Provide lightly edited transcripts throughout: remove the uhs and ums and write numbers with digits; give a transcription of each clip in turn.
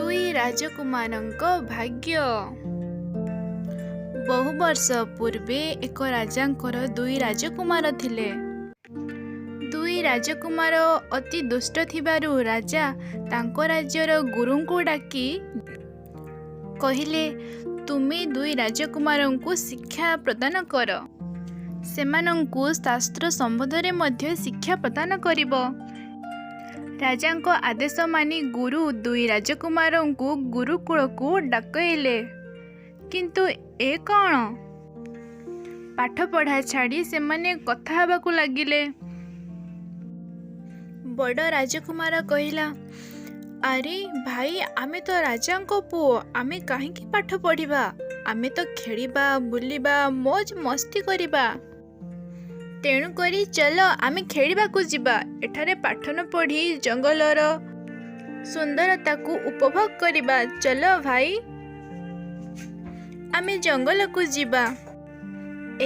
ଦୁଇ ରାଜକୁମାରଙ୍କ ଭାଗ୍ୟ। ବହୁ ବର୍ଷ ପୂର୍ବେ ଏକ ରାଜାଙ୍କର ଦୁଇ ରାଜକୁମାର ଥିଲେ। ଦୁଇ ରାଜକୁମାର ଅତି ଦୁଷ୍ଟ ଥିବାରୁ ରାଜା ତାଙ୍କ ରାଜ୍ୟର ଗୁରୁଙ୍କୁ ଡାକି କହିଲେ, ତୁମେ ଦୁଇ ରାଜକୁମାରଙ୍କୁ ଶିକ୍ଷା ପ୍ରଦାନ କର। ସେମାନଙ୍କୁ ଶାସ୍ତ୍ର ସମ୍ବନ୍ଧରେ ମଧ୍ୟ ଶିକ୍ଷା ପ୍ରଦାନ କରିବ। ରାଜାଙ୍କ ଆଦେଶ ମାନି ଗୁରୁ ଦୁଇ ରାଜକୁମାରଙ୍କୁ ଗୁରୁକୁଳକୁ ଡକାଇଲେ। କିନ୍ତୁ ଏ କ'ଣ? ପାଠପଢ଼ା ଛାଡ଼ି ସେମାନେ କଥା ହେବାକୁ ଲାଗିଲେ। ବଡ଼ ରାଜକୁମାର କହିଲା, ଆରେ ଭାଇ, ଆମେ ତ ରାଜାଙ୍କ ପୁଅ, ଆମେ କାହିଁକି ପାଠ ପଢ଼ିବା? ଆମେ ତ ଖେଳିବା, ବୁଲିବା, ମୌଜ ମସ୍ତି କରିବା। ତେଣୁକରି ଚାଲ ଆମେ ଖେଳିବାକୁ ଯିବା। ଏଠାରେ ପାଠ ନ ପଢ଼ି ଜଙ୍ଗଲର ସୁନ୍ଦରତାକୁ ଉପଭୋଗ କରିବା। ଚାଲ ଭାଇ, ଆମେ ଜଙ୍ଗଲକୁ ଯିବା।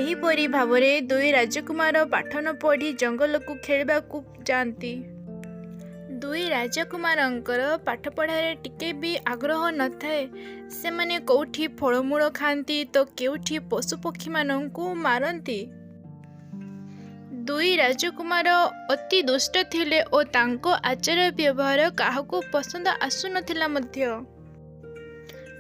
ଏହିପରି ଭାବରେ ଦୁଇ ରାଜକୁମାର ପାଠ ନ ପଢ଼ି ଜଙ୍ଗଲକୁ ଖେଳିବାକୁ ଯାଆନ୍ତି। ଦୁଇ ରାଜକୁମାରଙ୍କର ପାଠପଢ଼ାରେ ଟିକେ ବି ଆଗ୍ରହ ନଥାଏ। ସେମାନେ କୋଉଠି ଫଳମୂଳ ଖାଆନ୍ତି ତ କେଉଁଠି ପଶୁପକ୍ଷୀମାନଙ୍କୁ ମାରନ୍ତି। ଦୁଇ ରାଜକୁମାର ଅତି ଦୁଷ୍ଟ ଥିଲେ ଓ ତାଙ୍କ ଆଚାର ବ୍ୟବହାର କାହାକୁ ପସନ୍ଦ ଆସୁନଥିଲା ମଧ୍ୟ।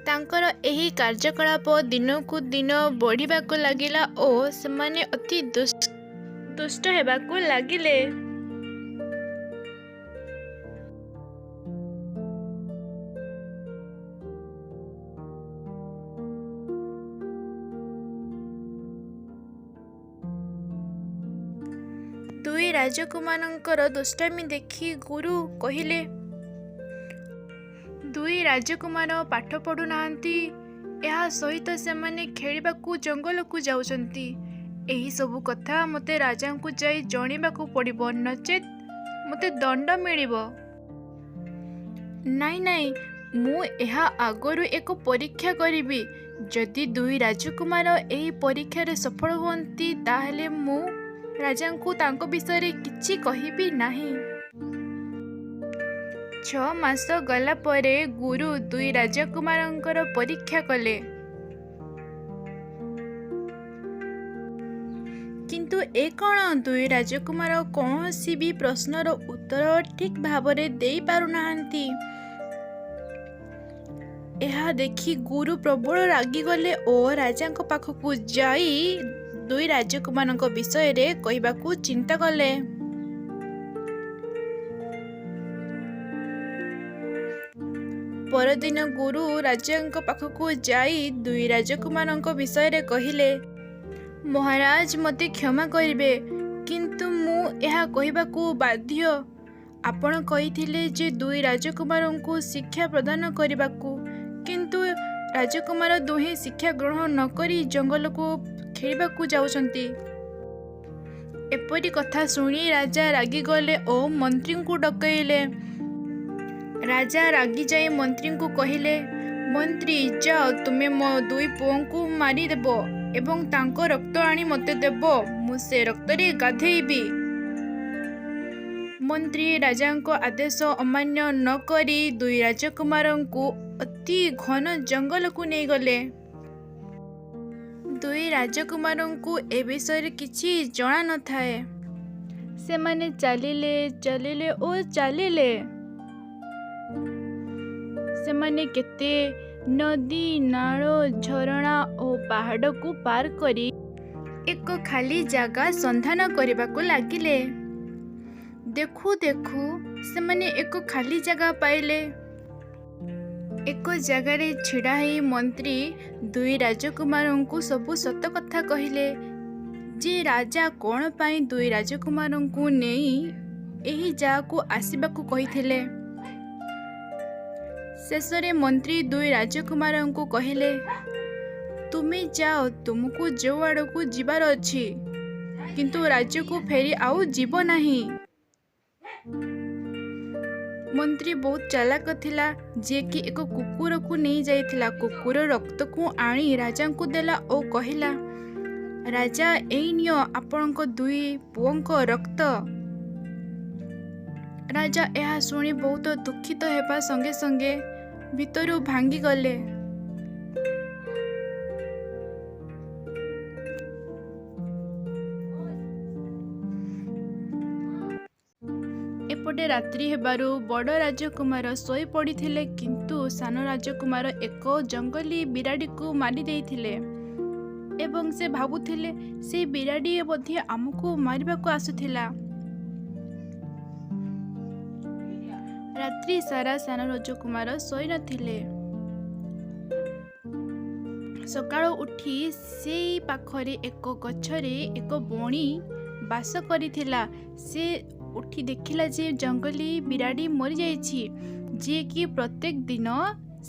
ତାଙ୍କର ଏହି କାର୍ଯ୍ୟକଳାପ ଦିନକୁ ଦିନ ବଢ଼ିବାକୁ ଲାଗିଲା ଓ ସେମାନେ ଅତି ଦୁଷ୍ଟ ହେବାକୁ ଲାଗିଲେ। ଦୁଇ ରାଜକୁମାରଙ୍କର ଦୁଷ୍ଟାମି ଦେଖି ଗୁରୁ କହିଲେ, ଦୁଇ ରାଜକୁମାର ପାଠ ପଢ଼ୁନାହାନ୍ତି, ଏହା ସହିତ ସେମାନେ ଖେଳିବାକୁ ଜଙ୍ଗଲକୁ ଯାଉଛନ୍ତି। ଏହିସବୁ କଥା ମୋତେ ରାଜାଙ୍କୁ ଯାଇ ଜଣାଇବାକୁ ପଡ଼ିବ, ନଚେତ୍ ମୋତେ ଦଣ୍ଡ ମିଳିବ। ନାଇଁ ନାଇଁ, ମୁଁ ଏହା ଆଗରୁ ଏକ ପରୀକ୍ଷା କରିବି। ଯଦି ଦୁଇ ରାଜକୁମାର ଏହି ପରୀକ୍ଷାରେ ସଫଳ ହୁଅନ୍ତି, ତାହେଲେ ମୁଁ ରାଜାଙ୍କୁ ତାଙ୍କ ବିଷୟରେ କିଛି କହିବି ନାହିଁ। 6 ମାସ ଗଲା ପରେ ଗୁରୁ ଦୁଇ ରାଜକୁମାରଙ୍କର ପରୀକ୍ଷା କଲେ। କିନ୍ତୁ ଏ କ'ଣ? ଦୁଇ ରାଜକୁମାର କୌଣସି ବି ପ୍ରଶ୍ନର ଉତ୍ତର ଠିକ୍ ଭାବରେ ଦେଇପାରୁନାହାନ୍ତି। ଏହା ଦେଖି ଗୁରୁ ପ୍ରବଳ ରାଗିଗଲେ ଓ ରାଜାଙ୍କ ପାଖକୁ ଯାଇ ଦୁଇ ରାଜକୁମାରଙ୍କ ବିଷୟରେ କହିବାକୁ ଚିନ୍ତା କଲେ। ପରଦିନ ଗୁରୁ ରାଜାଙ୍କ ପାଖକୁ ଯାଇ ଦୁଇ ରାଜକୁମାରଙ୍କ ବିଷୟରେ କହିଲେ, ମହାରାଜ, ମୋତେ କ୍ଷମା କରିବେ, କିନ୍ତୁ ମୁଁ ଏହା କହିବାକୁ ବାଧ୍ୟ। ଆପଣ କହିଥିଲେ ଯେ ଦୁଇ ରାଜକୁମାରଙ୍କୁ ଶିକ୍ଷା ପ୍ରଦାନ କରିବାକୁ, କିନ୍ତୁ ରାଜକୁମାର ଦୁହେଁ ଶିକ୍ଷା ଗ୍ରହଣ ନ କରି ଜଙ୍ଗଲକୁ ଖେଳିବାକୁ ଯାଉଛନ୍ତି। ଏପରି କଥା ଶୁଣି ରାଜା ରାଗିଗଲେ ଓ ମନ୍ତ୍ରୀଙ୍କୁ ଡକାଇଲେ। ରାଜା ରାଗିଯାଇ ମନ୍ତ୍ରୀଙ୍କୁ କହିଲେ, ମନ୍ତ୍ରୀ, ଯାଅ, ତୁମେ ମୋ ଦୁଇ ପୁଅଙ୍କୁ ମାରିଦେବ ଏବଂ ତାଙ୍କ ରକ୍ତ ଆଣି ମୋତେ ଦେବ, ମୁଁ ସେ ରକ୍ତରେ ଗାଧୋଇବି। ମନ୍ତ୍ରୀ ରାଜାଙ୍କ ଆଦେଶ ଅମାନ୍ୟ ନ କରି ଦୁଇ ରାଜକୁମାରଙ୍କୁ ଅତି ଘନ ଜଙ୍ଗଲକୁ ନେଇଗଲେ। ଦୁଇ ରାଜକୁମାରଙ୍କୁ ଏ ବିଷୟରେ କିଛି ଜଣା ନଥାଏ। ସେମାନେ ଚାଲିଲେ, ଚାଲିଲେ ଓ ଚାଲିଲେ। ସେମାନେ କେତେ ନଦୀ, ନାଳ, ଝରଣା ଓ ପାହାଡ଼କୁ ପାର କରି ଏକ ଖାଲି ଜାଗା ସନ୍ଧାନ କରିବାକୁ ଲାଗିଲେ। ଦେଖୁ ଦେଖୁ ସେମାନେ ଏକ ଖାଲି ଜାଗା ପାଇଲେ। ଏକ ଜାଗାରେ ଛିଡ଼ା ହେଇ ମନ୍ତ୍ରୀ ଦୁଇ ରାଜକୁମାରଙ୍କୁ ସବୁ ସତ କଥା କହିଲେ ଯେ ରାଜା କ'ଣ ପାଇଁ ଦୁଇ ରାଜକୁମାରଙ୍କୁ ନେଇ ଏହି ଜାଗାକୁ ଆସିବାକୁ କହିଥିଲେ। ଶେଷରେ ମନ୍ତ୍ରୀ ଦୁଇ ରାଜକୁମାରଙ୍କୁ କହିଲେ, ତୁମେ ଯାଅ, ତୁମକୁ ଯେଉଁ ଆଡ଼କୁ ଯିବାର ଅଛି, କିନ୍ତୁ ରାଜ୍ୟକୁ ଫେରି ଆଉ ଯିବ ନାହିଁ। ମନ୍ତ୍ରୀ ବହୁତ ଚାଲାକ ଥିଲା, ଯିଏକି ଏକ କୁକୁରକୁ ନେଇ ଯାଇଥିଲା। କୁକୁର ରକ୍ତକୁ ଆଣି ରାଜାଙ୍କୁ ଦେଲା ଓ କହିଲା, ରାଜା, ଏଇ ନିଅ ଆପଣଙ୍କ ଦୁଇ ପୁଅଙ୍କ ରକ୍ତ। ରାଜା ଏହା ଶୁଣି ବହୁତ ଦୁଃଖିତ ହେବା ସଙ୍ଗେ ସଙ୍ଗେ ଭିତରୁ ଭାଙ୍ଗିଗଲେ। ଏପଟେ ରାତ୍ରି ହେବାରୁ ବଡ଼ ରାଜକୁମାର ଶୋଇପଡ଼ିଥିଲେ, କିନ୍ତୁ ସାନ ରାଜକୁମାର ଏକ ଜଙ୍ଗଲୀ ବିରାଡ଼ିକୁ ମାରି ଦେଇଥିଲେ ଏବଂ ସେ ଭାବୁଥିଲେ ସେ ବିରାଡ଼ି ବୋଧେ ଆମକୁ ମାରିବାକୁ ଆସୁଥିଲା। ରାତ୍ରି ସାରା ସାନ ରାଜକୁମାର ଶୋଇନଥିଲେ। ସକାଳୁ ଉଠି ସେଇ ପାଖରେ ଏକ ଗଛରେ ଏକ ବଣି ବାସ କରିଥିଲା। ସେ ଉଠି ଦେଖିଲା ଯେ ଜଙ୍ଗଲୀ ବିରାଡ଼ି ମରିଯାଇଛି, ଯିଏକି ପ୍ରତ୍ୟେକ ଦିନ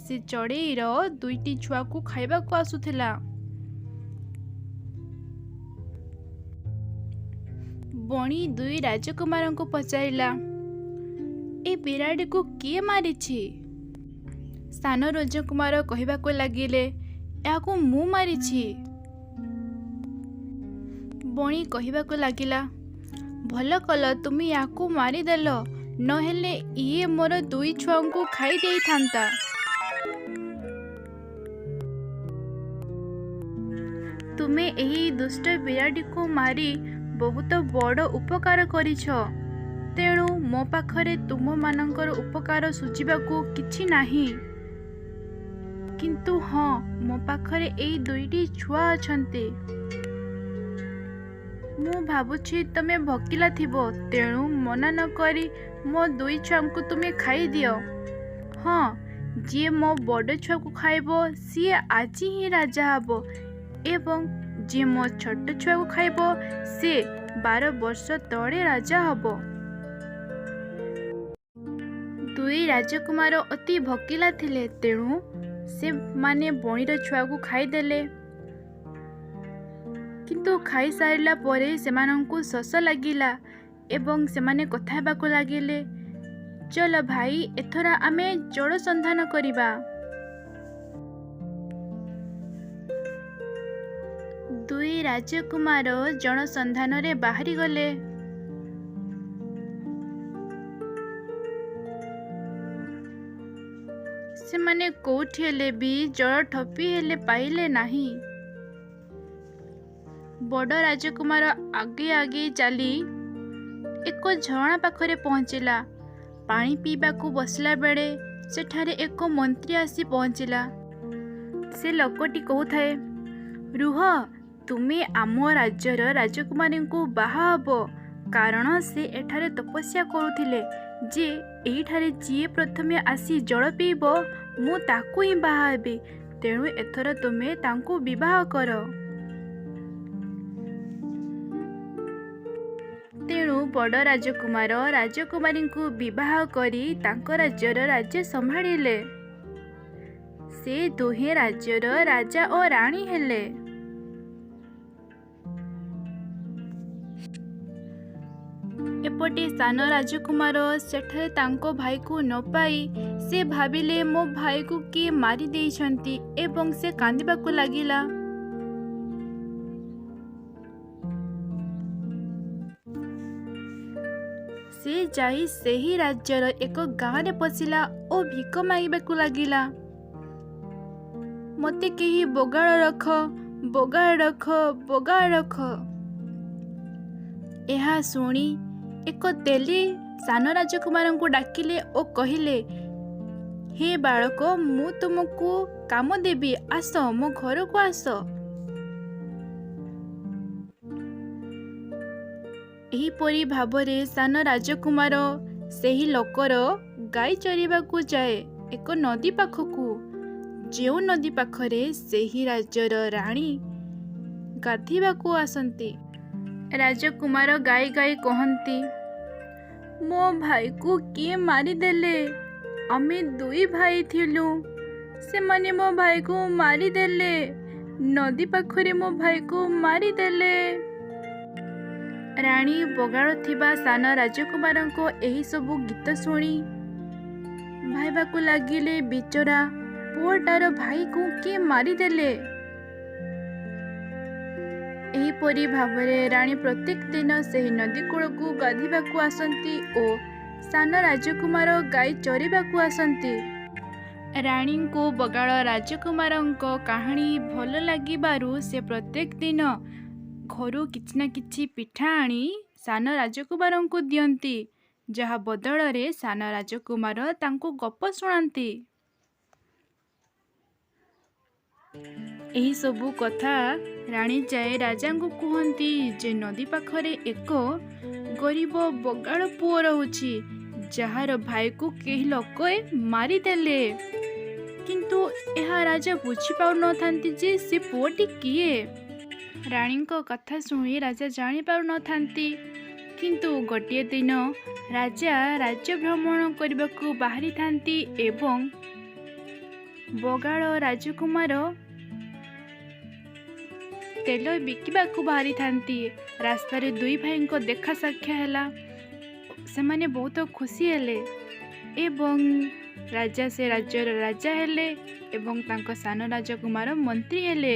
ସେ ଚଢ଼େଇର ଦୁଇଟି ଛୁଆକୁ ଖାଇବାକୁ ଆସୁଥିଲା। ବଣି ଦୁଇ ରାଜକୁମାରଙ୍କୁ ପଚାରିଲା, ଏ ବିରାଡ଼ିକୁ କିଏ ମାରିଛି? ସାନ ରାଜକୁମାର କହିବାକୁ ଲାଗିଲେ, ଏହାକୁ ମୁଁ ମାରିଛି। ବଣି କହିବାକୁ ଲାଗିଲା, ଭଲ କଲ ତୁମେ ୟାକୁ ମାରିଦେଲ, ନହେଲେ ଇଏ ମୋର ଦୁଇ ଛୁଆଙ୍କୁ ଖାଇ ଦେଇଥାନ୍ତା। ତୁମେ ଏହି ଦୁଷ୍ଟ ବିରାଡ଼ିକୁ ମାରି ବହୁତ ବଡ଼ ଉପକାର କରିଛ। ତେଣୁ ମୋ ପାଖରେ ତୁମମାନଙ୍କର ଉପକାର ଶୁଝିବାକୁ କିଛି ନାହିଁ। କିନ୍ତୁ ହଁ, ମୋ ପାଖରେ ଏଇ ଦୁଇଟି ଛୁଆ ଅଛନ୍ତି। ମୁଁ ଭାବୁଛି ତୁମେ ଭୋକିଲା ଥିବ, ତେଣୁ ମନା ନ କରି ମୋ ଦୁଇ ଛୁଆଙ୍କୁ ତୁମେ ଖାଇଦିଅ। ହଁ, ଯିଏ ମୋ ବଡ଼ ଛୁଆକୁ ଖାଇବ ସିଏ ଆଜି ହିଁ ରାଜା ହେବ ଏବଂ ଯିଏ ମୋ ଛୋଟ ଛୁଆକୁ ଖାଇବ ସେ 12 ବର୍ଷ ତଳେ ରାଜା ହେବ। ଦୁଇ ରାଜକୁମାର ଅତି ଭୋକିଲା ଥିଲେ, ତେଣୁ ସେମାନେ ବଣିର ଛୁଆକୁ ଖାଇଦେଲେ। କିନ୍ତୁ ଖାଇସାରିଲା ପରେ ସେମାନଙ୍କୁ ଶୋଷ ଲାଗିଲା ଏବଂ ସେମାନେ କଥା ହେବାକୁ ଲାଗିଲେ, ଚଲ ଭାଇ, ଏଥର ଆମେ ଜଳ ସନ୍ଧାନ କରିବା। ଦୁଇ ରାଜକୁମାର ଜଳ ସନ୍ଧାନରେ ବାହାରିଗଲେ। ସେମାନେ କୋଉଠି ହେଲେ ବି ଜଳ ଠୋପି ହେଲେ ପାଇଲେ ନାହିଁ। ବଡ଼ ରାଜକୁମାର ଆଗେଇ ଆଗେଇ ଚାଲି ଏକ ଝରଣା ପାଖରେ ପହଞ୍ଚିଲା। ପାଣି ପିଇବାକୁ ବସିଲା ବେଳେ ସେଠାରେ ଏକ ମନ୍ତ୍ରୀ ଆସି ପହଞ୍ଚିଲା। ସେ ଲୋକଟି କହୁଥାଏ, ରୁହ, ତୁମେ ଆମ ରାଜ୍ୟର ରାଜକୁମାରୀଙ୍କୁ ବାହା ହେବ, କାରଣ ସେ ଏଠାରେ ତପସ୍ୟା କରୁଥିଲେ ଯେ ଏହିଠାରେ ଯିଏ ପ୍ରଥମେ ଆସି ଜଳ ପିଇବ ମୁଁ ତାକୁ ହିଁ ବାହା ହେବି। ତେଣୁ ଏଥର ତୁମେ ତାଙ୍କୁ ବିବାହ କର। ତେଣୁ ବଡ଼ ରାଜକୁମାର ରାଜକୁମାରୀଙ୍କୁ ବିବାହ କରି ତାଙ୍କ ରାଜ୍ୟର ରାଜ୍ୟ ସମ୍ଭାଳିଲେ। ସେ ଦୁହେଁ ରାଜ୍ୟର ରାଜା ଓ ରାଣୀ ହେଲେ। ଏପଟେ ସାନ ରାଜକୁମାର ସେଠାରେ ତାଙ୍କ ଭାଇକୁ ନ ପାଇ ସେ ଭାବିଲେ ମୋ ଭାଇକୁ କିଏ ମାରି ଦେଇଛନ୍ତି ଏବଂ ସେ କାନ୍ଦିବାକୁ ଲାଗିଲା। ସେ ଯାଇ ସେହି ରାଜ୍ୟର ଏକ ଗାଁରେ ପଶିଲା ଓ ଭିକ ମାଗିବାକୁ ଲାଗିଲା। ମୋତେ କେହି ବୋଗାଳ ରଖ, ବୋଗାଳ ରଖ, ବୋଗାଳ ରଖ। ଏହା ଶୁଣି ଏକ ତେଲି ସାନ ରାଜକୁମାରଙ୍କୁ ଡାକିଲେ ଓ କହିଲେ, ହେ ବାଳକ, ମୁଁ ତୁମକୁ କାମ ଦେବି, ଆସ ମୋ ଘରକୁ ଆସ। ଏହିପରି ଭାବରେ ସାନ ରାଜକୁମାର ସେହି ଲୋକର ଗାଈ ଚରିବାକୁ ଯାଏ ଏକ ନଦୀ ପାଖକୁ, ଯେଉଁ ନଦୀ ପାଖରେ ସେହି ରାଜ୍ୟର ରାଣୀ ଗାଧୋଇବାକୁ ଆସନ୍ତି। ରାଜକୁମାର ଗାଇ ଗାଇ କହନ୍ତି, ମୋ ଭାଇକୁ କିଏ ମାରିଦେଲେ? ଆମେ ଦୁଇ ଭାଇ ଥିଲୁ, ସେମାନେ ମୋ ଭାଇକୁ ମାରିଦେଲେ, ନଦୀ ପାଖରେ ମୋ ଭାଇକୁ ମାରିଦେଲେ। ରାଣୀ ବଗାଳୁଥିବା ସାନ ରାଜକୁମାରଙ୍କ ଏହିସବୁ ଗୀତ ଶୁଣି ଭାବିବାକୁ ଲାଗିଲେ, ବିଚରା ପୁଅଟାର ଭାଇକୁ କିଏ ମାରିଦେଲେ? ଏହିପରି ଭାବରେ ରାଣୀ ପ୍ରତ୍ୟେକ ଦିନ ସେହି ନଦୀ କୂଳକୁ ଗାଧୋଇବାକୁ ଆସନ୍ତି ଓ ସାନ ରାଜକୁମାର ଗାଈ ଚରିବାକୁ ଆସନ୍ତି। ରାଣୀଙ୍କୁ ବଗାଳ ରାଜକୁମାରଙ୍କ କାହାଣୀ ଭଲ ଲାଗିବାରୁ ସେ ପ୍ରତ୍ୟେକ ଦିନ ଘରୁ କିଛି ନା କିଛି ପିଠା ଆଣି ସାନ ରାଜକୁମାରଙ୍କୁ ଦିଅନ୍ତି, ଯାହା ବଦଳରେ ସାନ ରାଜକୁମାର ତାଙ୍କୁ ଗପ ଶୁଣାନ୍ତି। ଏହିସବୁ କଥା ରାଣୀ ଯାଇ ରାଜାଙ୍କୁ କୁହନ୍ତି ଯେ ନଦୀ ପାଖରେ ଏକ ଗରିବ ବଗାଳ ପୁଅ ରହୁଛି, ଯାହାର ଭାଇକୁ କେହି ଲୋକେ ମାରିଦେଲେ। କିନ୍ତୁ ଏହା ରାଜା ବୁଝିପାରୁନଥାନ୍ତି ଯେ ସେ ପୁଅଟି କିଏ। ରାଣୀଙ୍କ କଥା ଶୁଣି ରାଜା ଜାଣିପାରୁନଥାନ୍ତି। କିନ୍ତୁ ଗୋଟିଏ ଦିନ ରାଜା ରାଜ୍ୟ ଭ୍ରମଣ କରିବାକୁ ବାହାରିଥାନ୍ତି ଏବଂ ବଗାଳ ରାଜକୁମାର ତେଲ ବିକିବାକୁ ବାହାରିଥାନ୍ତି। ରାସ୍ତାରେ ଦୁଇ ଭାଇଙ୍କ ଦେଖା ସାକ୍ଷା ହେଲା। ସେମାନେ ବହୁତ ଖୁସି ହେଲେ ଏବଂ ରାଜା ସେ ରାଜ୍ୟର ରାଜା ହେଲେ ଏବଂ ତାଙ୍କ ସାନ ରାଜକୁମାର ମନ୍ତ୍ରୀ ହେଲେ।